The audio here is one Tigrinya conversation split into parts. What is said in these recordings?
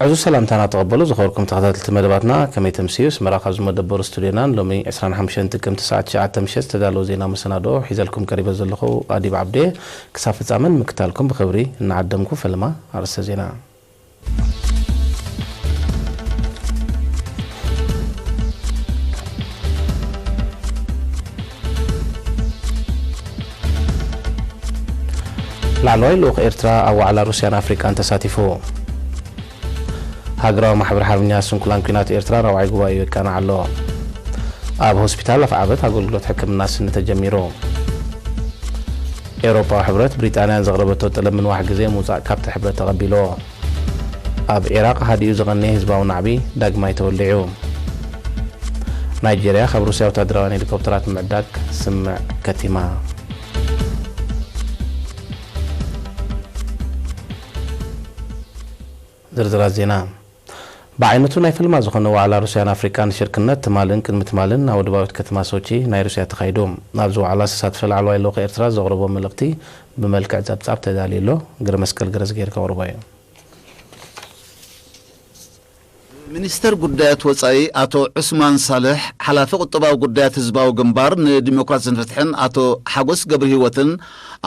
ዕዙዝ ሰላምታና ተቐበሉ። ዝኸበርኩም ተኸታተልቲ መደባትና፣ ከመይ ተምስዩ? ኣስመራ ካብ ዝመደበሩ ስቱድዮናን ሎሚ ዕስራን ሓሙሽተን ጥቅምቲ ሰዓት ትሽዓተ ምሸት ዝተዳለወ ዜና መሰናድኦ ሒዘልኩም ቀሪበ ዘለኹ ኣዲብ ዓብዴ። ክሳብ ፍጻመን ምክታልኩም ብኽብሪ እናዓደምኩ፣ ፈለማ ኣርእስተ ዜና። ላዕለዋይ ልኡኽ ኤርትራ ኣብ ዋዕላ ሩስያን ኣፍሪቃን ተሳቲፉ። ሃገራዊ ማሕበር ሓርበኛ ስንኩላን ኲናት ኤርትራ ራብዓይ ጉባኤኡ የቃንዕ ኣሎ። ኣብ ሆስፒታል ኣፍዓበት ኣገልግሎት ሕክምና ስኒ ተጀሚሩ። ኤውሮጳዊ ሕብረት ብሪጣንያን ዘቕረበቶ ጠለብ ምንዋሕ ግዜ ምውጻእ ካብቲ ሕብረት ተቐቢልዎ። ኣብ ዒራቕ ሃዲኡ ዝቐነየ ህዝባዊ ናዕቢ ዳግማይ ተወሊዑ። ናይጄርያ ካብ ሩስያ ወታደራውያን ሄሊኮፕተራት ምዕዳግ ስምዕ ከቲማ። ዝርዝራት ዜና። ብዓይነቱ ናይ ፈለማ ዝኾነ ዋዕላ ሩስያን ኣፍሪቃን ሽርክነት ትማልን ቅድሚ ትማልን ኣብ ወደባዊት ከተማ ሶቺ ናይ ሩስያ ተኻይዱ። ኣብዚ ዋዕላ ዝተሳተፈ ላዕለዋይ ልኡኽ ኤርትራ ዘቕረቦ መልእኽቲ ብመልክዕ ጸብጻብ ተዳልዩ ኣሎ። ግረ መስቀል ገረዝጌር ከቕርቦ እዩ። ሚኒስተር ጉዳያት ወጻኢ ኣቶ ዑስማን ሳልሕ፣ ሓላፊ ቁጠባዊ ጉዳያት ህዝባዊ ግንባር ንዲሞክራስን ፍትሕን ኣቶ ሓጎስ ገብረ ህይወትን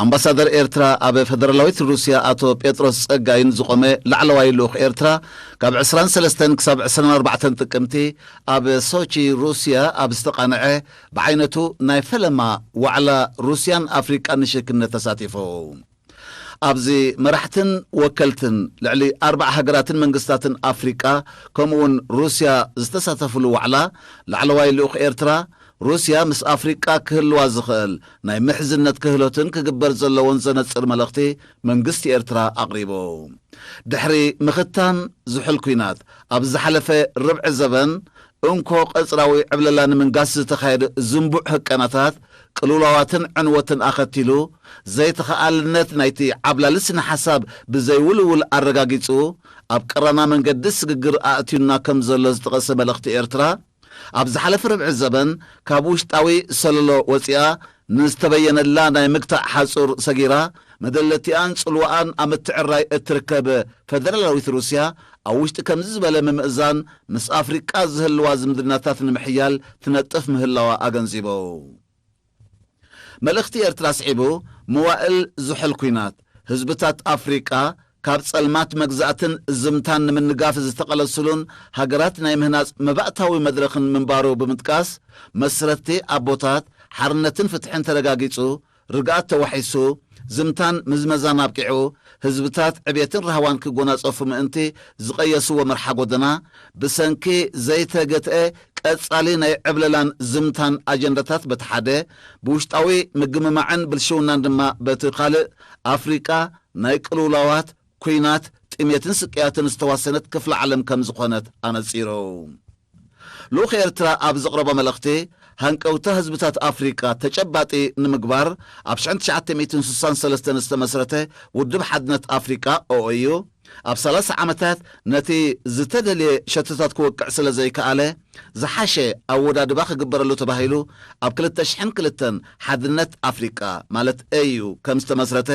ኣምባሳደር ኤርትራ ኣብ ፈደራላዊት ሩስያ ኣቶ ጴጥሮስ ጸጋይን ዝቖመ ላዕለዋይ ልኡኽ ኤርትራ ካብ ዕስራን ሰለስተን ክሳብ ዕስራን ኣርባዕተን ጥቅምቲ ኣብ ሶቺ ሩስያ ኣብ ዝተቓንዐ ብዓይነቱ ናይ ፈለማ ዋዕላ ሩስያን ኣፍሪቃን ንሽርክነት ተሳቲፉ። ኣብዚ መራሕትን ወከልትን ልዕሊ ኣርባዓ ሃገራትን መንግስታትን ኣፍሪቃ ከምኡውን ሩስያ ዝተሳተፍሉ ዋዕላ ላዕለዋይ ልኡኽ ኤርትራ ሩስያ ምስ ኣፍሪቃ ክህልዋ ዝኽእል ናይ ምሕዝነት ክህሎትን ክግበር ዘለዎን ዘነጽር መልእኽቲ መንግስቲ ኤርትራ ኣቕሪቡ። ድሕሪ ምኽታን ዝሑል ኲናት ኣብ ዝሓለፈ ርብዒ ዘበን እንኮ ቀጽራዊ ዕብለላ ንምንጋስ ዝተኻየደ ዝንቡዕ ህቀናታት ቅልውላዋትን ዕንወትን ኣኸቲሉ ዘይተኸኣልነት ናይቲ ዓብላሊ ስነ ሓሳብ ብዘይውልውል ኣረጋጊጹ ኣብ ቀራና መንገዲ ስግግር ኣእትዩና ከም ዘሎ ዝጠቐሰ መልእኽቲ ኤርትራ ኣብ ዝሓለፈ ርብዒ ዘበን ካብ ውሽጣዊ ሰለሎ ወጺኣ ንዝተበየነላ ናይ ምግታእ ሓጹር ሰጊራ መደለቲኣን ጽልዋኣን ኣብ ምትዕራይ እትርከብ ፈደራላዊት ሩስያ ኣብ ውሽጢ ከምዚ ዝበለ ምምእዛን ምስ ኣፍሪቃ ዝህልዋ ዝምድናታት ንምሕያል ትነጥፍ ምህላዋ ኣገንዚቡ። መልእኽቲ ኤርትራ ኣስዒቡ መዋእል ዝሑል ኲናት ህዝብታት ኣፍሪቃ ካብ ጸልማት መግዛእትን ዝምታን ንምንጋፍ ዝተቐለሱሉን ሃገራት ናይ ምህናጽ መባእታዊ መድረኽን ምንባሩ ብምጥቃስ መስረትቲ ኣቦታት ሓርነትን ፍትሕን ተረጋጊጹ ርግኣት ተዋሒሱ ዝምታን ምዝመዛን ኣብቂዑ ህዝብታት ዕብየትን ራህዋን ክጎናጸፉ ምእንቲ ዝቐየስዎ መርሓ ጎደና ብሰንኪ ዘይተገትአ ቀጻሊ ናይ ዕብለላን ዝምታን ኣጀንዳታት በቲ ሓደ ብውሽጣዊ ምግምማዕን ብልሽውናን ድማ በቲ ካልእ ኣፍሪቃ ናይ ቅልውላዋት ኲናት ጥሜትን ስቅያትን ዝተዋሰነት ክፍለ ዓለም ከም ዝኾነት ኣነጺሩ። ልኡኽ ኤርትራ ኣብ ዘቕረቦ መልእኽቲ ሃንቀውታ ህዝብታት ኣፍሪቃ ተጨባጢ ንምግባር ኣብ ሽሕን ትሽዓተ ሚእትን ስሳን ሰለስተን ዝተመስረተ ውድብ ሓድነት ኣፍሪቃ ኦኦዩ ኣብ ሰላሳ ዓመታት ነቲ ዝተደልየ ሸቶታት ክወቅዕ ስለ ዘይከኣለ ዝሓሸ ኣወዳድባ ክግበረሉ ተባሂሉ ኣብ ክልተ ሽሕን ክልተን ሓድነት ኣፍሪቃ ማለት ኤዩ ከም ዝተመስረተ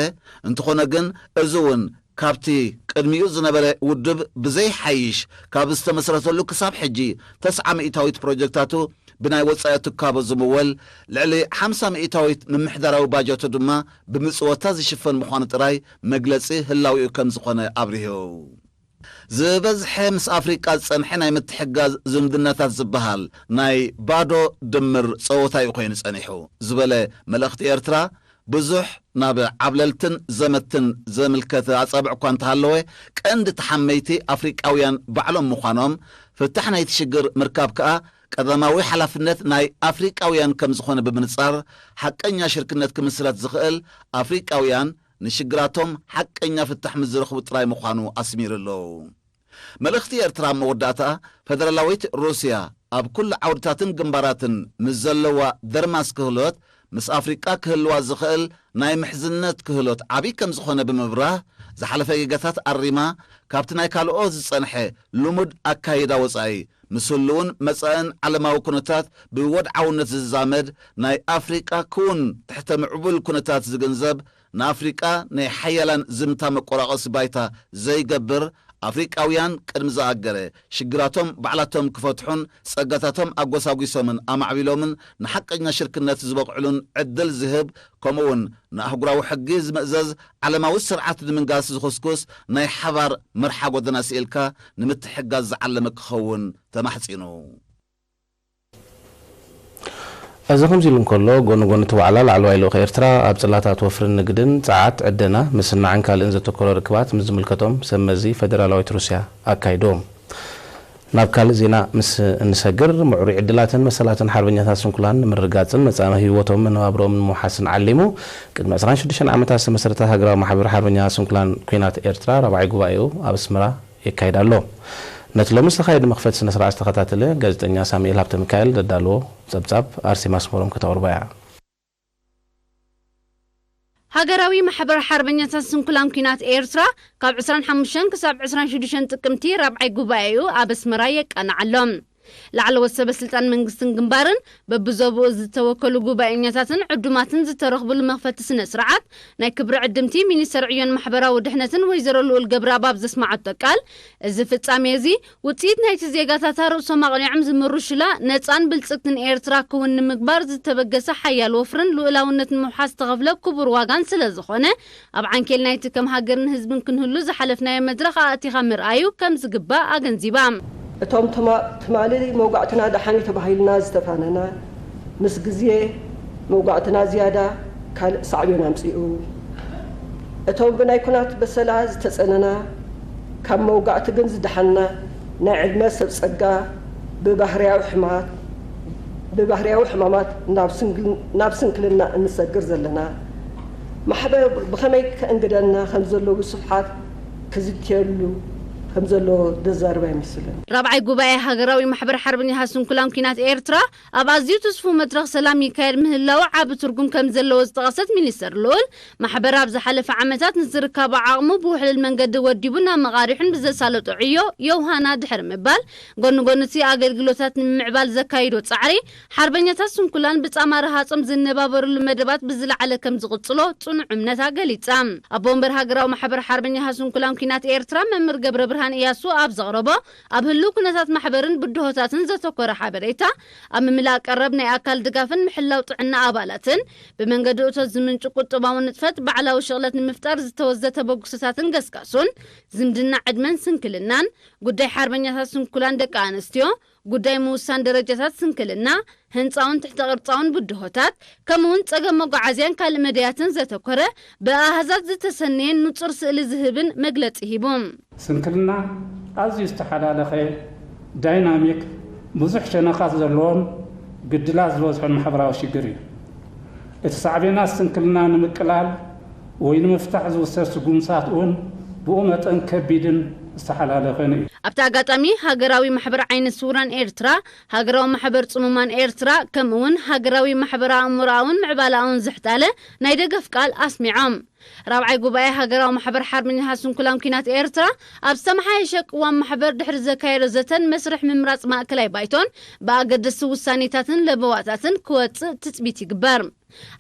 እንተኾነ ግን እዚ እውን ካብቲ ቅድሚኡ ዝነበረ ውድብ ብዘይሓይሽ ካብ ዝተመስረተሉ ክሳብ ሕጂ ተስዓ ሚእታዊት ፕሮጀክታቱ ብናይ ወጻኢ ትካቦ ዝምወል ልዕሊ ሓምሳ ሚእታዊት ምምሕዳራዊ ባጀቱ ድማ ብምጽወታ ዝሽፈን ምዃኑ ጥራይ መግለጺ ህላዊኡ ከም ዝኾነ ኣብሪሁ። ዝበዝሐ ምስ ኣፍሪቃ ዝጸንሐ ናይ ምትሕጋዝ ዝምድናታት ዝበሃል ናይ ባዶ ድምር ጸወታ እዩ ኮይኑ ጸኒሑ ዝበለ መልእኽቲ ኤርትራ ብዙሕ ናብ ዓብለልትን ዘመትን ዘምልከተ ኣጻብዕ እኳ እንተሃለወ ቀንዲ ተሓመይቲ ኣፍሪቃውያን ባዕሎም ምዃኖም ፍታሕ ናይቲ ሽግር ምርካብ ከኣ ቀዳማዊ ሓላፍነት ናይ ኣፍሪቃውያን ከም ዝኾነ ብምንጻር ሓቀኛ ሽርክነት ክምስረት ዝኽእል ኣፍሪቃውያን ንሽግራቶም ሓቀኛ ፍታሕ ምስ ዝረኽቡ ጥራይ ምዃኑ ኣስሚሩ ኣሎ። መልእኽቲ ኤርትራ ኣብ መወዳእታ ፈደራላዊት ሩስያ ኣብ ኩሉ ዓውድታትን ግንባራትን ምስ ዘለዋ ደርማስ ክህሎት ምስ ኣፍሪቃ ክህልዋ ዝኽእል ናይ ምሕዝነት ክህሎት ዓብዪ ከም ዝኾነ ብምብራህ ዝሓለፈ ጌጋታት ኣሪማ ካብቲ ናይ ካልኦት ዝጸንሐ ልሙድ ኣካይዳ ወጻኢ ምስ ህልውን መጻእን ዓለማዊ ኩነታት ብወድዓውነት ዝዛመድ ናይ ኣፍሪቃ ክውን ትሕተ ምዕቡል ኩነታት ዝግንዘብ ንኣፍሪቃ ናይ ሓያላን ዝምታ መቆራቐሲ ባይታ ዘይገብር ኣፍሪቃውያን ቅድሚ ዝኣገረ ሽግራቶም ባዕላቶም ክፈትሑን ጸጋታቶም ኣጎሳጒሶምን ኣማዕቢሎምን ንሓቀኛ ሽርክነት ዝበቕዕሉን ዕድል ዝህብ፣ ከምኡውን ንኣህጉራዊ ሕጊ ዝምእዘዝ ዓለማዊ ስርዓት ንምንጋስ ዝኹስኩስ ናይ ሓባር መርሓ ጎደና ስኢልካ ንምትሕጋዝ ዝዓለመ ክኸውን ተማሕጺኑ። እዚ ከምዚ ኢሉ እንከሎ፣ ጎኒ ጎኒ እቲ ዋዕላ፣ ላዕለዋይ ልኡኽ ኤርትራ ኣብ ጽላታት ወፍርን ንግድን፣ ጸዓት፣ ዕደና፣ ምስናዕን ካልእን ዘተኮረ ርክባት ምስ ዝምልከቶም ሰብ መዚ ፈደራላዊት ሩስያ ኣካይዱ። ናብ ካልእ ዜና ምስ እንሰግር፣ ምዕሩይ ዕድላትን መሰላትን ሓርበኛታት ስንኩላን ንምርግጋጽን መጻኢ ህይወቶምን መነባብሮኦምን ንምውሓስን ዓሊሙ፣ ቅድሚ ዕስራን ሽዱሽተን ዓመታት ዝተመስረተ ሃገራዊ ማሕበር ሓርበኛ ስንኩላን ኲናት ኤርትራ ራብዓይ ጉባኤኡ ኣብ ኣስመራ የካይድ ኣሎ። ነቲ ሎሚ ዝተኻየደ መኽፈቲ ስነ ስርዓት ዝተኸታተለ ጋዜጠኛ ሳሙኤል ሃብተ ሚካኤል ዘዳለዎ ጸብጻብ ኣርሴማ ኣስመሮም ከተቕርቦ እያ። ሃገራዊ ማሕበር ሓርበኛታት ስንኩላን ኲናት ኤርትራ ካብ ዕስራን ሓሙሽተን ክሳብ ዕስራን ሽዱሽተን ጥቅምቲ ራብዓይ ጉባኤኡ ኣብ ኣስመራ የቃንዕ ኣሎ። ላዕለዎት ሰበ ስልጣን መንግስትን ግንባርን በብዞብኡ ዝተወከሉ ጉባኤኛታትን ዕዱማትን ዝተረኽብሉ መኽፈቲ ስነ ስርዓት ናይ ክብሪ ዕድምቲ ሚኒስተር ዕዮን ማሕበራዊ ድሕነትን ወይዘሮ ልኡል ገብረኣብ ኣብ ዘስማዓቶ ቃል፣ እዚ ፍጻሜ እዚ ውጽኢት ናይቲ ዜጋታታ ርእሶም ኣቕኒዖም ዝምርሹላ ነጻን ብልጽግትን ኤርትራ ክውን ንምግባር ዝተበገሰ ሓያል ወፍርን ልኡላውነት ንምውሓስ ዝተኸፍለ ክቡር ዋጋን ስለ ዝኾነ፣ ኣብ ዓንኬል ናይቲ ከም ሃገርን ህዝብን ክንህሉ ዝሓለፍናዮ መድረኽ ኣእቲኻ ምርኣዩ ከም ዝግባእ ኣገንዚባ። እቶም ትማ-፣ ትማሊ መውጋዕትና ደሓን እዩ ተባሂልና ዝተፋነና፣ ምስ ግዜ መውጋዕትና ዝያዳ ካልእ ሳዕቤን ኣምጺኡ። እቶም ብናይ ኲናት በሰላ ዝተጸነና፣ ካብ መውጋእቲ ግን ዝደሓንና፣ ናይ ዕድመ ሰብ ጸጋ ብባህርያዊ ሕማት፣ ብባህርያዊ ሕማማት ናብ ስንግል-፣ ናብ ስንክልና እንሰግር ዘለና፣ ማሕበር ብኸመይ ከእንግደና ከም ዘለዎ ብስፍሓት ክዝትየሉ ከም ዘለዎ ዘዛርብ ኣይመስልን። ራብዓይ ጉባኤ ሃገራዊ ማሕበር ሓርበኛታት ስንኩላን ኲናት ኤርትራ ኣብ ኣዝዩ ትስፉው መድረኽ ሰላም ይካየድ ምህላዉ ዓቢ ትርጉም ከም ዘለዎ ዝጠቐሰት ሚኒስተር ልኡል፣ ማሕበር ኣብ ዝሓለፈ ዓመታት ንዝርከቦ ዓቕሙ ብውሕሉል መንገዲ ወዲቡ ናብ መቓርሑን ብዘሳለጦ ዕዮ የውሃና ድሕሪ ምባል፣ ጎኒ ጎኒ እቲ ኣገልግሎታት ንምምዕባል ዘካይዶ ጻዕሪ፣ ሓርበኛታት ስንኩላን ብጻማ ረሃጾም ዝነባበሩሉ መደባት ብዝለዓለ ከም ዝቕጽሎ ጽኑዕ እምነታ ገሊጻ። ኣቦ ወንበር ሃገራዊ ማሕበር ሓርበኛታት ስንኩላን ኲናት ኤርትራ መምህር ገብረ ብርሃን እያሱ ኣብ ዘቕረቦ፣ ኣብ ህሉው ኩነታት ማሕበርን ብድሆታትን ዘተኮረ ሓበሬታ፣ ኣብ ምምላእ ቀረብ ናይ ኣካል ድጋፍን ምሕላው ጥዕና ኣባላትን፣ ብመንገዲ እቶት ዝምንጩ ቁጠባዊ ንጥፈት ባዕላዊ ሽቕለት ንምፍጣር ዝተወዘተ በጉስታትን ገስጋሱን፣ ዝምድና ዕድመን ስንክልናን፣ ጉዳይ ሓርበኛታት ስንኩላን ደቂ ኣንስትዮ፣ ጉዳይ ምውሳን ደረጃታት ስንክልና፣ ህንጻውን ትሕተ ቅርጻውን ብድሆታት፣ ከምኡውን ጸገም መጓዓዝያን ካልእ መደያትን ዘተኮረ፣ ብኣሃዛት ዝተሰነየን ንጹር ስእሊ ዝህብን መግለጺ ሂቡ። ስንክልና ኣዝዩ ዝተሓላለኸ፣ ዳይናሚክ፣ ብዙሕ ሸነኻት ዘለዎን ግድላት ዝበዝሖን ማሕበራዊ ሽግር እዩ። እቲ ሳዕቤናት ስንክልና ንምቅላል ወይ ንምፍታሕ ዝውሰድ ስጉምትታት እውን ብኡ መጠን ከቢድን ዝተሓላለኸን እዩ። ኣብቲ ኣጋጣሚ፣ ሃገራዊ ማሕበር ዓይነ ስውራን ኤርትራ፣ ሃገራዊ ማሕበር ጽሙማን ኤርትራ፣ ከምኡውን ሃገራዊ ማሕበር ኣእምሮኣውን ምዕባለኣውን ዝሕታለ ናይ ደገፍ ቃል ኣስሚዖም። ራብዓይ ጉባኤ ሃገራዊ ማሕበር ሓርበኛታት ስንኩላን ኲናት ኤርትራ ኣብ ዝተመሓየሸ ቅዋም ማሕበር ድሕሪ ዘካየዶ ዘተን መስርሕ ምምራጽ ማእከላይ ባይቶን ብኣገደስቲ ውሳኔታትን ለበዋታትን ክወጽእ ትጽቢት ይግበር።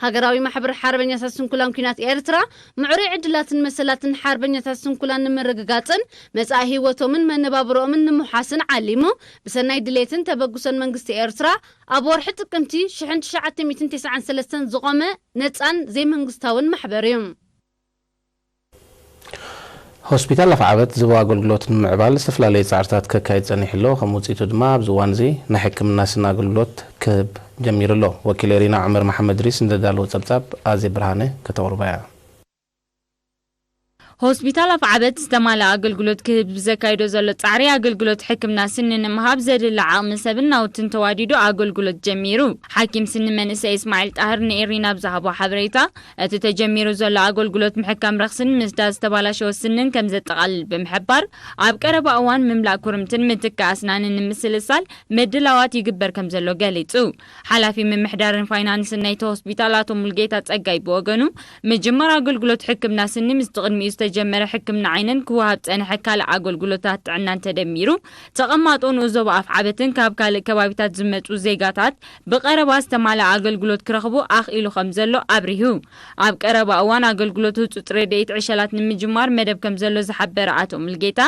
ሃገራዊ ማሕበር ሓርበኛታት ስንኩላን ኲናት ኤርትራ ምዕሩይ ዕድላትን መሰላትን ሓርበኛታት ስንኩላን ንምርግጋጽን መጻኢ ህይወቶምን መነባብሮኦምን ንምውሓስን ዓሊሙ ብሰናይ ድሌትን ተበግሶን መንግስቲ ኤርትራ ኣብ ወርሒ ጥቅምቲ ሽሕን ትሽዓተ ሚእትን ተስዓን ሰለስተን ዝቖመ ነጻን ዘይመንግስታውን ማሕበር እዩ። ሆስፒታል ኣፍዓበት ዝህቦ ኣገልግሎት ንምምዕባል ዝተፈላለዩ ጻዕርታት ከካይድ ጸኒሑ ኣሎ። ከም ውጽኢቱ ድማ ኣብዚ እዋን እዚ ናይ ሕክምና ስኒ ኣገልግሎት ክህብ ጀሚሩ ኣሎ። ወኪል ኤሪና ዑመር መሓመድ ሪስ ንዘዳለዎ ጸብጻብ ኣዜ ብርሃነ ከተቕርቦ እያ። ሆስፒታል ኣፍዓበት ዝተማልኣ ኣገልግሎት ክህብ ብዘካይዶ ዘሎ ጻዕሪ ኣገልግሎት ሕክምና ስኒ ንምሃብ ዘድሊ ዓቕሚ ሰብን ናውትን ተዋዲዱ ኣገልግሎት ጀሚሩ። ሓኪም ስኒ መንእሰይ እስማዒል ጣህር ንኤሪና ብዝሃቦ ሓበሬታ፣ እቲ ተጀሚሩ ዘሎ ኣገልግሎት ምሕካም ረኽስን ምስዳድ ዝተባላሸወ ስንን ከም ዘጠቓልል ብምሕባር፣ ኣብ ቀረባ እዋን ምምላእ ኩርምትን ምትካእ ኣስናንን ንምስልሳል ምድላዋት ይግበር ከም ዘሎ ገሊጹ። ሓላፊ ምምሕዳርን ፋይናንስን ናይቲ ሆስፒታል ኣቶ ሙልጌታ ጸጋይ ብወገኑ፣ ምጅማር ኣገልግሎት ሕክምና ስኒ ምስቲ ቅድሚኡ ዝተጀመረ ሕክምና ዓይንን ክወሃብ ጸንሐ ካልእ ኣገልግሎታት ጥዕናን ተደሚሩ፣ ተቐማጦ ንኡስ ዞባ ኣፍዓበትን ካብ ካልእ ከባቢታት ዝመጹ ዜጋታት ብቐረባ ዝተማልኣ ኣገልግሎት ክረኽቡ ኣኽኢሉ ከም ዘሎ ኣብሪሁ። ኣብ ቀረባ እዋን ኣገልግሎት ህጹጽ ረድኤት ዕሸላት ንምጅማር መደብ ከም ዘሎ ዝሓበረ ኣቶ ሙልጌታ፣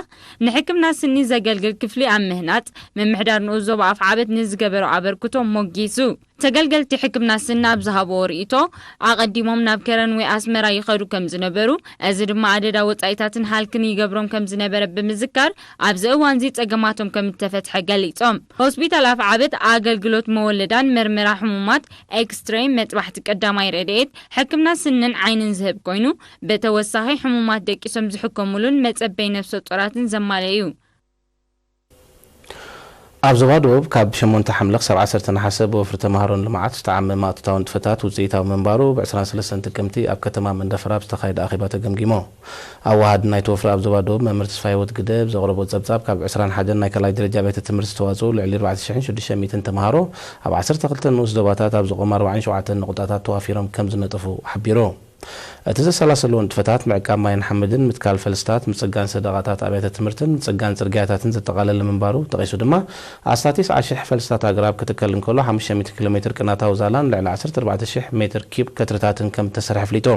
ንሕክምና ስኒ ዘገልግል ክፍሊ ኣብ ምህናጽ፣ ምምሕዳር ንኡስ ዞባ ኣፍዓበት ንዝገበሮ ኣበርክቶ ሞጊሱ። ተገልገልቲ ሕክምና ስኒ ኣብ ዝሃብዎ ርእይቶ፣ ኣቐዲሞም ናብ ከረን ወይ ኣስመራ ይኸዱ ከም ዝነበሩ፣ እዚ ድማ ኣደዳ ወጻኢታትን ሃልክን ይገብሮም ከም ዝነበረ ብምዝካር፣ ኣብዚ እዋንዚ ጸገማቶም ከም እተፈትሐ ገሊጾም። ሆስፒታል ኣፍዓበት ኣገልግሎት መወለዳን መርመራ ሕሙማት፣ ኤክስትሬይ፣ መጥባሕቲ ቀዳማይ ረድኤት፣ ሕክምና ስንን ዓይንን ዝህብ ኮይኑ፣ ብተወሳኺ ሕሙማት ደቂሶም ዝሕከሙሉን መጸበይ ነፍሰ ጡራትን ዘማልአ እዩ። ኣብ ዞባ ደቡብ ካብ ሸሞንተ ሓምለ ክሳብ ዓሰርተ ነሓሰ ብወፍሪ ተምሃሮን ልምዓት ዝተዓመመ ኣቶታዊ ንጥፈታት ውፅኢታዊ ምንባሩ ብ ዕስራን ሰለስተን ጥቅምቲ ኣብ ከተማ መንደፈራ ኣብ ዝተኻየደ ኣኼባ ተገምጊሙ። ኣወሃዲ ናይቲ ወፍሪ ኣብ ዞባ ደቡብ መምህር ተስፋ ህይወት ግደ ብዘቕረቦ ጸብጻብ ካብ ዕስራን ሓደን ናይ ካልኣይ ደረጃ ኣብያተ ትምህርቲ ዝተዋፅኡ ልዕሊ ኣርባዕተ ሽሕን ሽዱሽተ ሚእትን ተምሃሮ ኣብ ዓሰርተ ክልተ ንኡስ ዞባታት ኣብ ዝቖሙ ኣርባዓን ሸውዓተን ንቑጣታት ተዋፊሮም ከም ዝነጠፉ ሓቢሩ። እቲ ዘሰላሰልዎ ንጥፈታት ምዕቃብ ማይን ሓመድን፣ ምትካል ፈልስታት፣ ምጽጋን ሰደቓታት ኣብያተ ትምህርትን ምጽጋን ጽርግያታትን ዘጠቓለለ ምንባሩ ጠቒሱ ድማ፣ ኣስታት ተስዓ ሽሕ ፈልስታት ኣግራብ ክትከል እንከሎ፣ ሓሙሽተ ሚእቲ ኪሎ ሜትር ቅናታዊ ዛላን ልዕሊ ዓሰርተ ኣርባዕተ ሽሕ ሜትር ኪዩብ ከትርታትን ከም እተሰርሐ ኣፍሊጡ።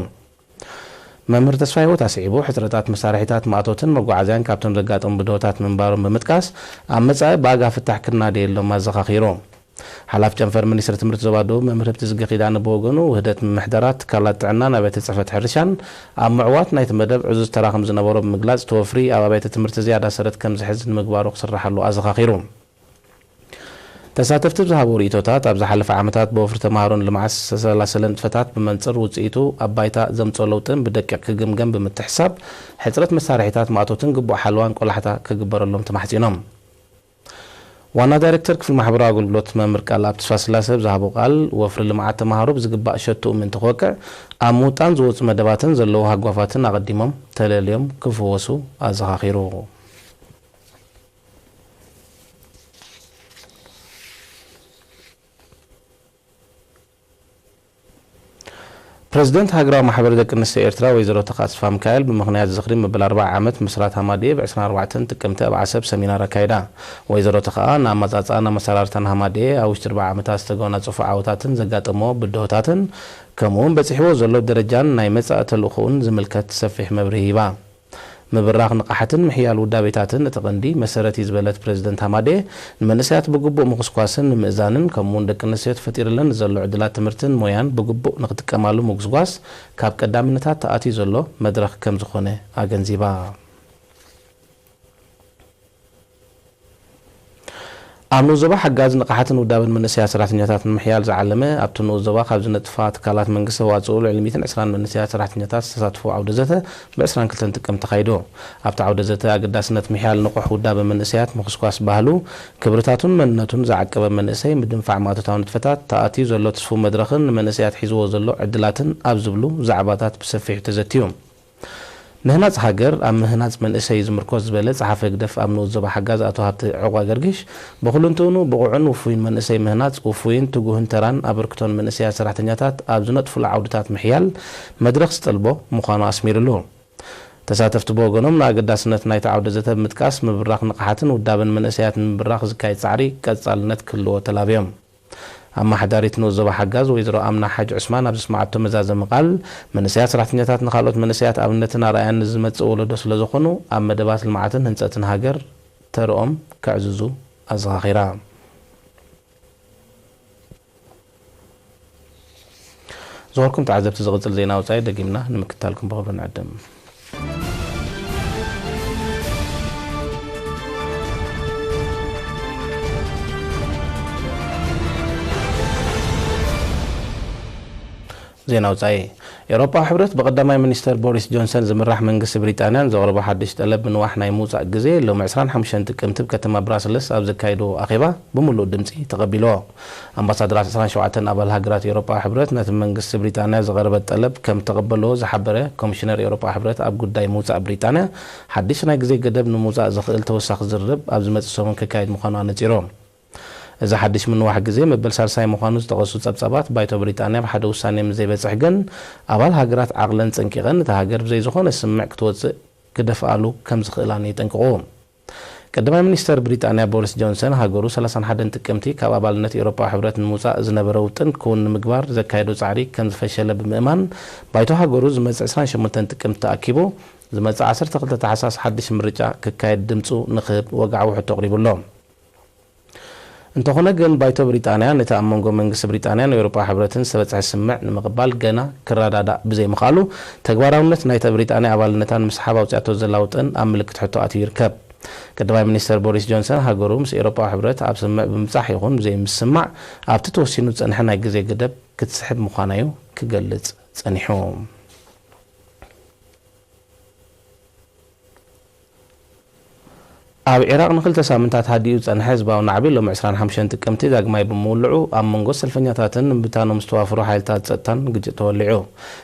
መምህር ተስፋ ህይወት ኣስዒቡ፣ ሕጽረታት መሳርሒታት ማእቶትን መጓዓዝያን ካብቶም ዘጋጠሙ ብድሆታት ምንባሮም ብምጥቃስ፣ ኣብ መጻኢ ብኣጋ ፍታሕ ክናደየሎም ኣዘኻኺሩ። ሓላፊ ጨንፈር ሚኒስትሪ ትምህርቲ ዞባ ደቡብ መምህር ህብትዝጊ ኪዳነ ብወገኑ፣ ውህደት ምምሕዳራት፣ ትካላት ጥዕናን ኣብያተ ጽሕፈት ሕርሻን ኣብ ምዕዋት ናይቲ መደብ ዕዙዝ ተራ ከም ዝነበሮ ብምግላጽ፣ እቲ ወፍሪ ኣብ ኣብያተ ትምህርቲ ዝያዳ ሰረት ከም ዝሕዝ ንምግባሩ ክስርሓሉ ኣዘኻኺሩ። ተሳተፍቲ ብዝሃብዎ ርእይቶታት፣ ኣብ ዝሓለፈ ዓመታት ብወፍሪ ተምሃሮን ልምዓት ዝተሰላሰለ ንጥፈታት ብመንጽር ውጽኢቱ ኣብ ባይታ ዘምጽኦ ለውጥን ብደቂቕ ክግምገም ብምትሕስሳብ፣ ሕጽረት መሳርሒታት ማእቶትን ግቡእ ሓለዋን ቆላሕታ ክግበረሎም ተማሕጺኖም። ዋና ዳይሬክተር ክፍሊ ማሕበራዊ ኣገልግሎት መምህር ቃልኣብ ተስፋስላሰ ኣብ ዝሃቦ ቃል፣ ወፍሪ ልምዓት ተምሃሮ ብዝግባእ ሸቶኡ ምእንቲ ክወቅዕ፣ ኣብ ምውጣን ዝወጹ መደባትን ዘለዉ ሃጓፋትን ኣቐዲሞም ተለልዮም ክፍወሱ ኣዘኻኺሩ። ፕረዚደንት ሃገራዊ ማሕበር ደቂ ኣንስትዮ ኤርትራ ወይዘሮ ተኽኣ ተስፋሚካኤል፣ ብምኽንያት ዝኽሪ መበል ኣርብዓ ዓመት ምስራት ሃማድኤ፣ ብ ዕስራን ኣርባዕተን ጥቅምቲ ኣብ ዓሰብ ሰሚናር ኣካይዳ። ወይዘሮ ተኽኣ፣ ንኣመጻጽኣን ኣመሰራርታን ሃማድኤ፣ ኣብ ውሽጢ ኣርብዓ ዓመታት ዝተጎናጸፎ ዓወታትን ዘጋጠሞ ብድሆታትን፣ ከምኡ'ውን በጺሕዎ ዘሎ ደረጃን ናይ መጻኢ ተልእኾኡን ዝምልከት ሰፊሕ መብርሂ ሂባ። ምብራኽ ንቕሓትን ምሕያል ውዳቤታትን እቲ ቀንዲ መሰረት እዩ ዝበለት ፕረዚደንት ሃማዴ፣ ንመንእሰያት ብግቡእ ምኹስኳስን ንምእዛንን፣ ከምኡ'ውን ደቂ ኣንስትዮ ተፈጢርለን ንዘሎ ዕድላት ትምህርትን ሞያን ብግቡእ ንክጥቀማሉ ምጉስጓስ ካብ ቀዳምነታት ተኣትዩ ዘሎ መድረኽ ከም ዝኾነ ኣገንዚባ። ኣብ ንኡስ ዞባ ሓጋዚ ንቕሓትን ውዳበን መንእሰያት ሰራሕተኛታት ንምሕያል ዝዓለመ፣ ኣብቲ ንኡስ ዞባ ካብ ዝነጥፋ ትካላት መንግስቲ ተዋፅኡ ልዕሊ ሚእትን ዕስራን መንእሰያት ሰራሕተኛታት ዝተሳትፍዎ ዓውደ ዘተ ብ ዕስራን ክልተን ጥቅምቲ ተኻይዱ። ኣብቲ ዓውደ ዘተ ኣገዳስነት ምሕያል ንቑሕ ውዳበ መንእሰያት፣ ምኹስኳስ ባህሉ፣ ክብርታቱን መንነቱን ዝዓቀበ መንእሰይ ምድንፋዕ ማእቶታዊ ንጥፈታት፣ ተኣትዩ ዘሎ ትስፉው መድረኽን ንመንእሰያት ሒዝዎ ዘሎ ዕድላትን ኣብ ዝብሉ ዛዕባታት ብሰፊሑ ተዘትዩ። ምህናጽ ሃገር ኣብ ምህናጽ መንእሰይ እዩ ዝምርኮስ ዝበለ ጸሓፊ ህግደፍ ኣብ ንኡስ ዞባ ሓጋዝ ኣቶ ሃብተ ዕቑባ ገርጊሽ፣ ብኹልንትኡኑ ብቑዕን ውፉይን መንእሰይ ምህናጽ፣ ውፉይን ትጉህን ተራን ኣበርክቶን መንእሰያት ሰራሕተኛታት ኣብ ዝነጥፉሉ ዓውድታት ምሕያል መድረኽ ዝጠልቦ ምዃኑ ኣስሚርሉ። ተሳተፍቲ ብወገኖም ንኣገዳስነት ናይቲ ዓውደ ዘተ ብምጥቃስ፣ ምብራኽ ንቕሓትን ውዳበን መንእሰያት ንምብራኽ ዝካየድ ጻዕሪ ቀጻልነት ክህልዎ ተላብዮም። ኣመሓዳሪት ንኡስ ዞባ ሓጋዝ ወይዘሮ ኣምና ሓጅ ዑስማን ኣብ ዘስመዓቶ መዛዘሚ ቃል፣ መንእሰያት ሰራሕተኛታት ንኻልኦት መንእሰያት ኣብነትን ኣርኣያን ንዝመጽእ ወለዶ ስለዝኾኑ፣ ኣብ መደባት ልምዓትን ህንጸትን ሃገር ተርኦም ከዕዝዙ ኣዘኻኺራ። ዝኸበርኩም ተዓዘብቲ፣ ዝቕጽል ዜና ወጻኢ ደጊምና ንምክትታልኩም ብኽብሪ ንዕድም። ዜና ወጻኢ። ኤውሮጳዊ ሕብረት ብቀዳማይ ሚኒስተር ቦሪስ ጆንሰን ዝምራሕ መንግስቲ ብሪጣንያን ዘቕረቦ ሓድሽ ጠለብ ምንዋሕ ናይ ምውጻእ ግዜ፣ ሎሚ ዕስራን ሓሙሽተን ጥቅምቲ ኣብ ከተማ ብራስልስ ኣብ ዘካየድዎ ኣኼባ ብምሉእ ድምጺ ተቐቢልዎ። ኣምባሳደራት ዕስራን ሸውዓተን ኣባል ሃገራት ኤውሮጳዊ ሕብረት ነቲ መንግስቲ ብሪጣንያ ዝቐረበ ጠለብ ከም ተቐበልዎ ዝሓበረ ኮሚሽነር ኤውሮጳዊ ሕብረት ኣብ ጉዳይ ምውጻእ ብሪጣንያ፣ ሓድሽ ናይ ግዜ ገደብ ንምውጻእ ዘኽእል ተወሳኺ ዝርርብ ኣብ ዝመጽእ ሰሙን ክካየድ ምዃኑ ኣነጺሩ። እዚ ሓድሽ ምንዋሕ ግዜ መበል ሳልሳይ ምዃኑ ዝጠቐሱ ጸብጻባት፣ ባይቶ ብሪጣንያ ኣብ ሓደ ውሳኔ ምስ ዘይበጽሕ ግን፣ ኣባል ሃገራት ዓቕለን ጸንቂቐን እታ ሃገር ብዘይ ዝኾነ ስምዕ ክትወጽእ ክደፍኣሉ ከም ዝኽእላን የጠንቅቑ። ቀዳማይ ሚኒስተር ብሪጣንያ ቦሪስ ጆንሰን፣ ሃገሩ ሰላሳን ሓደን ጥቅምቲ ካብ ኣባልነት ኤውሮጳዊ ሕብረት ንምውጻእ ዝነበረ ውጥን ክውን ንምግባር ዘካየዶ ጻዕሪ ከም ዝፈሸለ ብምእማን፣ ባይቶ ሃገሩ ዝመጽእ ዕስራን ሸሞንተን ጥቅምቲ ተኣኪቡ፣ ዝመጽእ ዓሰርተ ክልተ ታሕሳስ ሓድሽ ምርጫ ክካየድ ድምጹ ንክህብ ወግዓዊ ሕቶ ኣቕሪቡ ኣሎ። እንተኾነ ግን፣ ባይቶ ብሪጣንያ ነቲ ኣብ መንጎ መንግስቲ ብሪጣንያን ኤውሮጳዊ ሕብረትን ዝተበጽሐ ስምምዕ ንምቕባል ገና ክረዳዳእ ብዘይምኽኣሉ፣ ተግባራውነት ናይታ ብሪጣንያ ኣባልነታ ንምስሓብ ኣውጺኣቶ ዘላ ውጥን ኣብ ምልክት ሕቶ ኣትዩ ይርከብ። ቀዳማይ ሚኒስተር ቦሪስ ጆንሰን፣ ሃገሩ ምስ ኤውሮጳዊ ሕብረት ኣብ ስምምዕ ብምብጻሕ ይኹን ብዘይምስምማዕ፣ ኣብቲ ተወሲኑ ዝጸንሐ ናይ ግዜ ገደብ ክትስሕብ ምዃና እዩ ክገልጽ ጸኒሑ። ኣብ ዒራቕ ንክልተ ሳምንታት ሃዲኡ ዝጸንሐ ህዝባዊ ናዕቢ፣ ሎሚ ዕስራን ሓሙሽተን ጥቅምቲ ዳግማይ ብምውልዑ፣ ኣብ መንጎ ሰልፈኛታትን ንምብታኖም ዝተዋፈሩ ሓይልታት ጸጥታን ግጭት ተወሊዑ።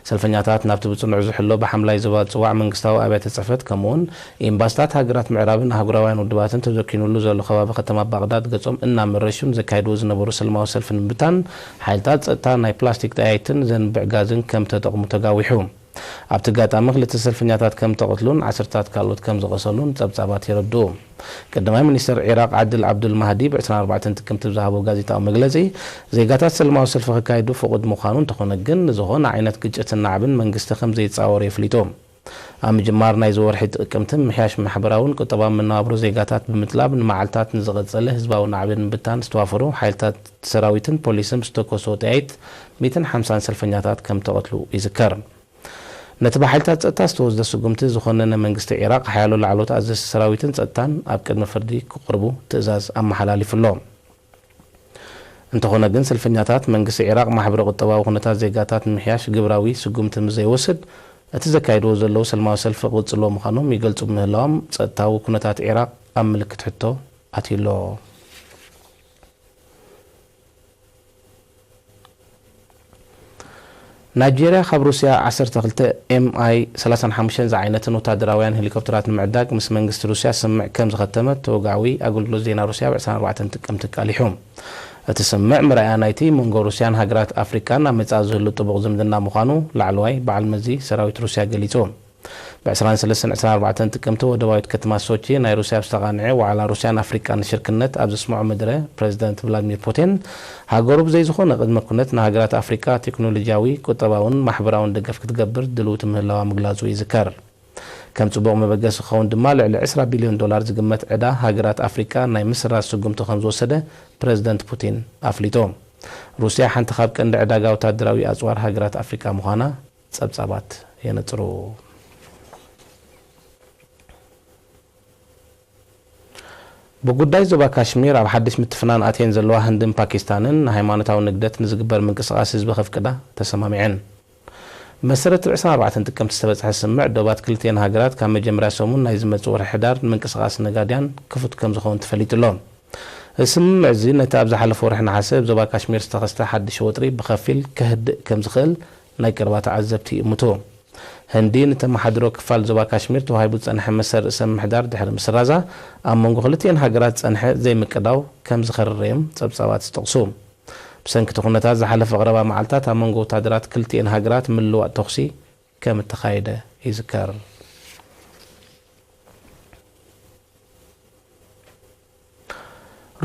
ሰልፈኛታት ናብቲ ብጽኑዕ ዝሕሎ ብሓምላይ ዞባ ዝጽዋዕ መንግስታዊ ኣብያተ ጽሕፈት፣ ከምኡውን ኤምባስታት ሃገራት ምዕራብን ኣህጉራውያን ውድባትን ተዘኪኑሉ ዘሎ ከባቢ ከተማ ባቕዳድ ገጾም እናመረሹ ንዘካይድዎ ዝነበሩ ሰላማዊ ሰልፊ ንምብታን፣ ሓይልታት ጸጥታ ናይ ፕላስቲክ ጠያይትን ዘንብዕ ጋዝን ከም ተጠቕሙ ተጋዊሑ። ኣብቲ ኣጋጣሚ ክልተ ሰልፈኛታት ከም ተቐትሉን ዓሰርታት ካልኦት ከም ዝቖሰሉን ጸብጻባት የረድኡ። ቀዳማይ ሚኒስተር ዒራቕ ዓድል ዓብዱል ማህዲ ብ ዕስራን ኣርባዕተን ጥቅምቲ ብዝሃቦ ጋዜጣዊ መግለጺ፣ ዜጋታት ሰላማዊ ሰልፊ ከካይዱ ፍቑድ ምዃኑ፣ እንተኾነ ግን ንዝኾነ ዓይነት ግጭትን ናዕብን መንግስቲ ከም ዘይጻወሮ የፍሊጡ። ኣብ ምጅማር ናይዚ ወርሒ ጥቅምቲ፣ ምሕያሽ ማሕበራውን ቁጠባውን መነባብሮ ዜጋታት ብምጥላብ፣ ንመዓልታት ንዝቐጸለ ህዝባዊ ናዕቢ ንምብታን ዝተዋፈሩ ሓይልታት ሰራዊትን ፖሊስን ብዝተኮስዎ ጠያይት ሚእትን ሓምሳን ሰልፈኛታት ከም ተቐትሉ ይዝከር። ነቲ ብሓይልታት ጸጥታ ዝተወስደ ስጉምቲ ዝኾነነ መንግስቲ ዒራቕ፣ ሓያሎ ላዕለዎት ኣዘዝቲ ሰራዊትን ጸጥታን ኣብ ቅድሚ ፍርዲ ክቐርቡ ትእዛዝ ኣመሓላሊፉ ኣሎ። እንተኾነ ግን፣ ሰልፈኛታት መንግስቲ ዒራቕ ማሕበረ-ቁጠባዊ ኩነታት ዜጋታት ንምሕያሽ ግብራዊ ስጉምቲ ምስ ዘይወስድ፣ እቲ ዘካይድዎ ዘለዉ ሰላማዊ ሰልፊ ክቕጽልዎ ምዃኖም ይገልጹ ብምህላዎም፣ ጸጥታዊ ኩነታት ዒራቕ ኣብ ምልክት ሕቶ ኣትዩ ኣሎ። ናይጄርያ ካብ ሩስያ ዓሰርተ ክልተ ኤም ኣይ ሰላሳን ሓሙሽተን ዝዓይነትን ወታደራውያን ሄሊኮፕተራት ንምዕዳግ ምስ መንግስቲ ሩስያ ስምምዕ ከም ዝኸተመት ተወግዓዊ ኣገልግሎት ዜና ሩስያ ብ ዕስራን ኣርባዕተን ጥቅምቲ ኣቃሊሑ። እቲ ስምምዕ መርኣያ ናይቲ መንጎ ሩስያን ሃገራት ኣፍሪቃን ኣብ መጻኢ ዝህሉ ጥቡቕ ዝምድና ምዃኑ ላዕለዋይ በዓል መዚ ሰራዊት ሩስያ ገሊጹ። ብ ዕስራን ሰለስተን ዕስራን ኣርባዕተን ጥቅምቲ ወደባዊት ከተማ ሶቺ ናይ ሩስያ ኣብ ዝተቓንዐ ዋዕላ ሩስያን ኣፍሪቃን ንሽርክነት ኣብ ዘስምዖ መደረ፣ ፕረዚደንት ቭላድሚር ፑቲን፣ ሃገሩ ብዘይ ዝኾነ ቅድመ ኩነት ንሃገራት ኣፍሪቃ ቴክኖሎጂያዊ፣ ቁጠባውን ማሕበራውን ደገፍ ክትገብር ድልውቲ ምህላዋ ምግላጹ ይዝከር። ከም ጽቡቕ መበገሲ ክኸውን ድማ፣ ልዕሊ ዕስራ ቢልዮን ዶላር ዝግመት ዕዳ ሃገራት ኣፍሪቃ ናይ ምስራዝ ስጉምቲ ከም ዝወሰደ ፕረዚደንት ፑቲን ኣፍሊጡ። ሩስያ ሓንቲ ካብ ቀንዲ ዕዳጋ ወታደራዊ ኣጽዋር ሃገራት ኣፍሪቃ ምዃና ጸብጻባት የነጽሩ። ብጉዳይ ዞባ ካሽሚር ኣብ ሓድሽ ምትፍናን ኣትየን ዘለዋ ህንድን ፓኪስታንን፣ ንሃይማኖታዊ ንግደት ንዝግበር ምንቅስቓስ ህዝቢ ከፍቅዳ ተሰማሚዐን። ብመሰረት ዕስራን ኣርባዕተን ጥቅምቲ ዝተበጽሐ ስምምዕ፣ ዶባት ክልቲኤን ሃገራት ካብ መጀመርያ ሰሙን ናይ ዝመጽእ ወርሒ ሕዳር ንምንቅስቓስ ነጋድያን ክፉት ከም ዝኸውን ተፈሊጡ ኣሎ። እዚ ስምምዕ እዚ ነቲ ኣብ ዝሓለፈ ወርሒ ነሓሰ ኣብ ዞባ ካሽሚር ዝተኸስተ ሓድሽ ወጥሪ ብኸፊል ከህድእ ከም ዝኽእል ናይ ቀረባ ተዓዘብቲ ይእምቱ። ህንዲ ንተመሓድሮ ክፋል ዞባ ካሽሚር ተዋሂቡ ዝጸንሐ መሰል ርእሰ ምምሕዳር ድሕሪ ምስራዛ፣ ኣብ መንጎ ክልቲኤን ሃገራት ዝጸንሐ ዘይምቅዳው ከም ዝኸረረዮም ጸብጻባት ይጠቕሱ። ብሰንኪ እቲ ኩነታት ዝሓለፈ ቀረባ መዓልታት ኣብ መንጎ ወታደራት ክልቲኤን ሃገራት ምልውዋጥ ተኹሲ ከም እተኻየደ ይዝከር።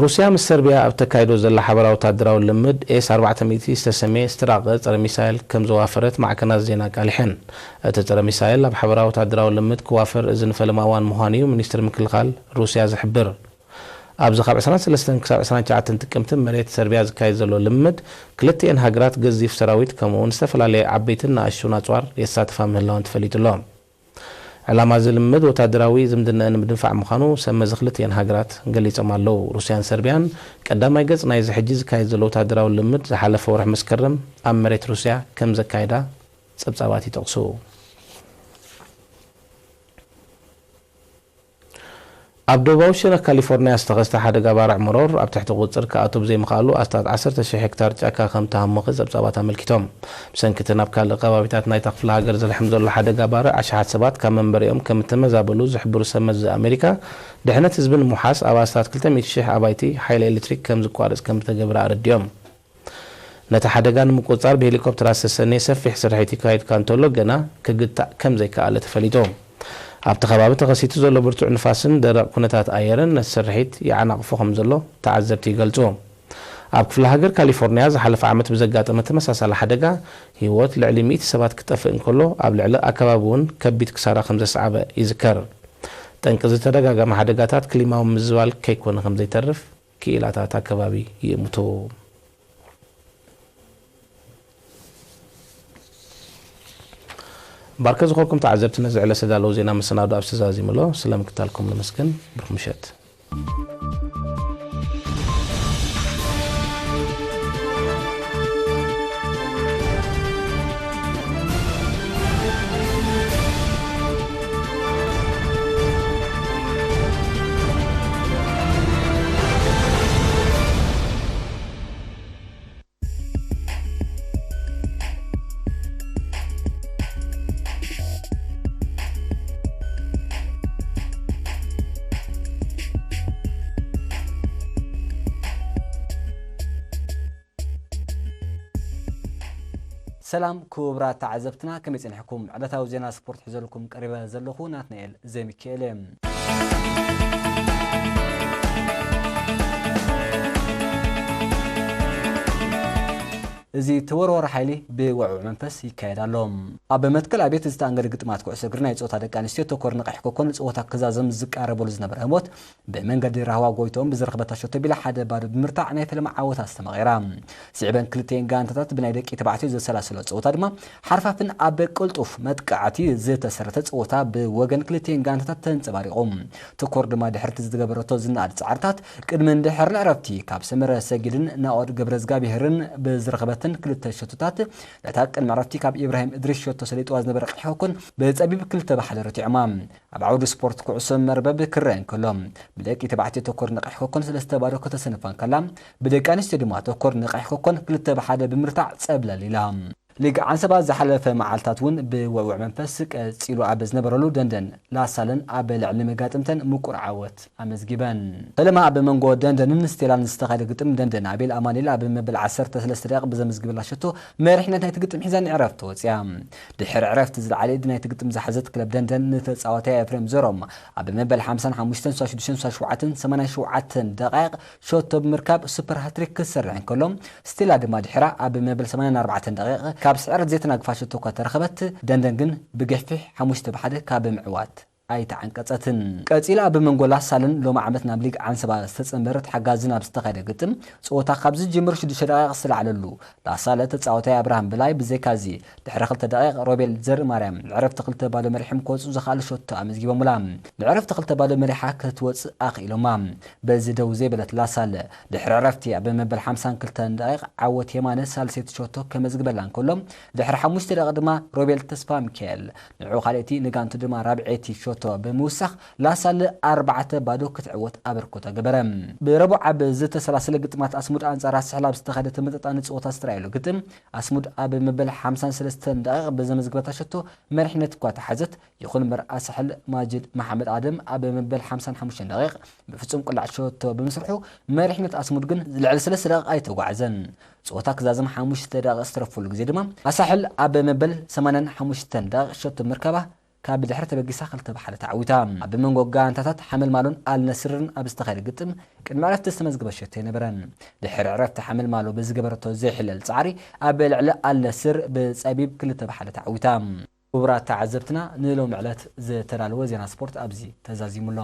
ሩስያ ምስ ሰርቢያ ኣብ ተካይዶ ዘላ ሓበራዊ ወታደራዊ ልምድ ኤስ ኣርባዕተ ሚእቲ ዝተሰምየ ዝተራቐቐ ጸረ ሚሳይል ከም ዘዋፈረት ማዕከናት ዜና ኣቃሊሐን። እቲ ጸረ ሚሳይል ኣብ ሓበራዊ ወታደራዊ ልምድ ክዋፈር እዚ ንፈለማ እዋን ምዃኑ እዩ ሚኒስትሪ ምክልኻል ሩስያ ዝሕብር። ኣብዚ ካብ ዕስራን ሰለስተን ክሳብ ዕስራን ትሽዓተን ጥቅምቲ መሬት ሰርቢያ ዝካየድ ዘሎ ልምድ፣ ክልቲኤን ሃገራት ገዚፍ ሰራዊት ከምኡውን ዝተፈላለየ ዓበይትን ንኣሽቱን ኣጽዋር የሳትፋ ምህላወን ተፈሊጡ ኣሎ። ዕላማ እዚ ልምድ ወታደራዊ ዝምድናኣን ንምድንፋዕ ምዃኑ ሰብ መዚ ክልቲኤን ሃገራት ገሊጾም ኣለዉ። ሩስያን ሰርቢያን ቀዳማይ ገጽ ናይዚ ሕጂ ዝካየድ ዘሎ ወታደራዊ ልምድ ዝሓለፈ ወርሒ መስከረም ኣብ መሬት ሩስያ ከም ዘካየዳ ጸብጻባት ይጠቕሱ። ኣብ ደቡባዊ ሽረ ካሊፎርኒያ ዝተኸስተ ሓደጋ ባርዕ መሮር ኣብ ትሕቲ ቁጽር ክኣቱ ብዘይምኽኣሉ ኣስታት ዓሰርተ ሽሕ ሄክታር ጫካ ከም ተሃሞኸ ጸብጻባት ኣመልኪቶም። ብሰንኪ እቲ ናብ ካልእ ከባቢታት ናይታ ክፍለ ሃገር ዝልሕም ዘሎ ሓደጋ ባርዕ ኣሽሓት ሰባት ካብ መንበሪኦም ከም እተመዛበሉ ዝሕብሩ ሰብ መዚ ኣሜሪካ፣ ድሕነት ህዝቢ ንምውሓስ ኣብ ኣስታት ክልተ ሚእቲ ሽሕ ኣባይቲ ሓይሊ ኤሌክትሪክ ከም ዝቋረጽ ከም ዝተገብረ ኣረዲኦም። ነቲ ሓደጋ ንምቁጽጻር ብሄሊኮፕተራት ዝተሰነየ ሰፊሕ ስርሒት ይካየድ እኳ እንተሎ፣ ገና ክግታእ ከም ዘይከኣለ ተፈሊጡ። ኣብቲ ከባቢ ተኸሲቱ ዘሎ ብርቱዕ ንፋስን ደረቕ ኩነታት ኣየርን ነቲ ስርሒት ይዓናቕፎ ከም ዘሎ ተዓዘብቲ ይገልጹ። ኣብ ክፍለ ሃገር ካሊፎርኒያ ዝሓለፈ ዓመት ብዘጋጠመ ተመሳሳሊ ሓደጋ ህይወት ልዕሊ ሚእቲ ሰባት ክጠፍእ እንከሎ፣ ኣብ ልዕሊ ኣከባቢ እውን ከቢድ ክሳራ ከም ዘስዓበ ይዝከር። ጠንቂ ዝተደጋጋሚ ሓደጋታት ክሊማዊ ምዝባል ከይኮነ ከም ዘይተርፍ ክኢላታት ኣከባቢ ይእምቱ። ባርከ ዝኾንኩም ተዓዘብቲ፣ ነዚ ዕለት ዝተዳለዉ ዜና መሰናዶ ኣብዚ ተዛዚሙ ኣሎ። ስለምክታልኩም ነመስግን። ብሩኽ ምሸት። ሰላም ክቡራት ተዓዘብትና፣ ከመይ ጸኒሕኩም? ዕለታዊ ዜና ስፖርት ሒዘልኩም ቀሪበ ዘለኹ ናትናኤል ዘሚካኤል እየ። እዚ ተወርዋሪ ሓይሊ ብውዕዉዕ መንፈስ ይካየድ ኣሎ። ኣብ መትከል ኣብየት ዝተኣንገደ ግጥማት ኩዕሶ እግሪ ናይ ጸወታ ደቂ ኣንስትዮ ተኮር ንቐሕ ኮኮን ጸወታ ክዛዘም ዝቃረበሉ ዝነበረ ህሞት ብመንገዲ ራህዋ ጎይቶም ብዝረኸበታ ሸቶ ቢላ ሓደ ባዶ ብምርታዕ ናይ ፈለማ ዓወት ኣስተማቒራ። ስዒበን ክልቲኤን ጋንታታት ብናይ ደቂ ተባዕትዮ ዘሰላሰሎ ጸወታ ድማ ሓርፋፍን ኣብ ቅልጡፍ መጥቃዕቲ ዝተሰረተ ጸወታ ብወገን ክልቲኤን ጋንታታት ተንጸባሪቑ። ተኮር ድማ ድሕርቲ ዝገበረቶ ዝነኣድ ጻዕርታት ቅድምን ድሕርን ዕረፍቲ ካብ ሰመረ ሰጊድን ናኦድ ገብረዝጋብሄርን ብዝረኸበተን ክልተ ሸቶታት ነታ ቅድሚ ዕረፍቲ ካብ ኢብራሂም እድሪስ ሸቶ ሰሊጥዋ ዝነበረ ቀይሕ ኮኮን ብጸቢብ ክልተ ብሓደ ረቲዖማ። ኣብ ዓውዲ ስፖርት ኩዕሶ መርበብ ክረአ እንከሎ፣ ብደቂ ተባዕትዮ ተኮር ንቐይሕ ኮኮን ሰለስተ ባዶ ከተሰንፋ እንከላ፣ ብደቂ ኣንስትዮ ድማ ተኮር ንቐይሕ ኮኮን ክልተ ብሓደ ብምርታዕ ጸብለል ኢላ። ሊግ ዓንሰባ ዝሓለፈ መዓልታት እውን ብውዕውዕ መንፈስ ቀጺሉ ኣብ ዝነበረሉ፣ ደንደን ላሳለን ኣብ ልዕሊ መጋጥምተን ምቁር ዓወት ኣመዝጊበን። ፈለማ ኣብ መንጎ ደንደንን ስቴላን ዝተኻየደ ግጥም፣ ደንደን ኣቤል ኣማኑኤል ኣብ መበል ዓሰርተ ሰለስተ ደቂቕ ብዘመዝግበላ ሸቶ መሪሕነት ናይቲ ግጥም ሒዛ ንዕረፍቲ ወጽያ። ድሕሪ ዕረፍቲ ዝለዓለ ኢድ ናይቲ ግጥም ዝሓዘት ክለብ ደንደን ንተጻዋታይ ኤፍሬም ዘሮም ኣብ መበል ሓምሳን ሓሙሽተን፣ ስሳን ሸውዓተን፣ ሰማንያን ሸውዓተን ደቂቕ ሸቶ ብምርካብ ሱፐር ሃትሪክ ክሰርሕ እንከሎ፣ ስቴላ ድማ ድሕራ ኣብ መበል ሰማንያን ኣርባዕተን ደቂቕ ካብ ስዕረት ዘይተናግፋ ሸቶ እኳ ተረኸበት፣ ደንደን ግን ብገፊሕ ሓሙሽተ ብሓደ ካብ ምዕዋት ኣይተዓንቀጸትን። ቀጺላ ኣብ መንጎ ላሳልን ሎሚ ዓመት ናብ ሊግ ዓንሰባ ዝተጸንበረት ሓጋዝን ኣብ ዝተኻየደ ግጥም፣ ጸወታ ካብ ዝጅምር ሽዱሽተ ደቂቕ ዝተላዕለሉ ላሳለ ተጻዋታይ ኣብርሃም በላይ ብዘይካዚ ድሕሪ ክልተ ደቂቕ ሮቤል ዘርእማርያም ንዕረፍቲ ክልተ ባዶ መሪሖም ክወጽኡ ዘኽኣሉ ሸቶ ኣመዝጊቦምላ። ንዕረፍቲ ክልተ ባዶ መሪሓ ክትወጽእ ኣኽኢሎማ። በዚ ደው ዘይበለት ላሳለ ድሕሪ ዕረፍቲ ኣብ መበል ሓምሳን ክልተን ደቂቕ ዓወት የማነ ሳልሰይቲ ሸቶ ከመዝግበላ እንከሎ፣ ድሕሪ ሓሙሽተ ደቂቕ ድማ ሮቤል ተስፋ ሚካኤል ንዕኡ ካልኣይቲ ንጋንቱ ድማ ራብዐይቲ ሸቶ ብምውሳኽ ላሳለ ኣርባዕተ ባዶ ክትዕወት ኣበርክቶ ገበረ። ብረቡዕ ኣብ ዝተሰላሰለ ግጥማት ኣስሙድ ኣንጻር ኣሳሕል ኣብ ዝተኻየደ ተመጣጣኒ ጸወታ ዝተራእየሉ ግጥም ኣስሙድ ኣብ መበል ሓምሳን ሰለስተን ደቂቕ ብዘመዝግበታ ሸቶ መሪሕነት እኳ ተሓዘት፣ ይኹን እምበር ኣሳሕል ማጅድ መሓመድ ኣደም ኣብ መበል ሓምሳን ሓሙሽተን ደቂቕ ብፍጹም ቅላዕ ሸቶ ብምስርሑ መሪሕነት ኣስሙድ ግን ልዕሊ ሰለስተ ደቂቕ ኣይተጓዕዘን። ጸወታ ክዛዘም ሓሙሽተ ደቂቕ ዝተረፈሉ ግዜ ድማ ኣሳሕል ኣብ መበል ሰማንያን ሓሙሽተን ደቂቕ ሸቶ ምርካባ ካብ ድሕሪ ተበጊሳ ክልተ ብሓደ ተዓዊታ። ኣብ መንጎ ጋንታታት ሓመልማሎን ኣል ነስርን ኣብ ዝተኻየደ ግጥም ቅድሚ ዕረፍቲ ዝተመዝገበ ሸቶ ኣይነበረን። ድሕሪ ዕረፍቲ ሓመልማሎ ብዝገበረቶ ዘይሕለል ጻዕሪ ኣብ ልዕሊ ኣል ነስር ብጸቢብ ክልተ ብሓደ ተዓዊታ። ክቡራት ተዓዘብትና፣ ንሎሚ ዕለት ዝተዳለወ ዜና ስፖርት ኣብዚ ተዛዚሙ ኣሎ።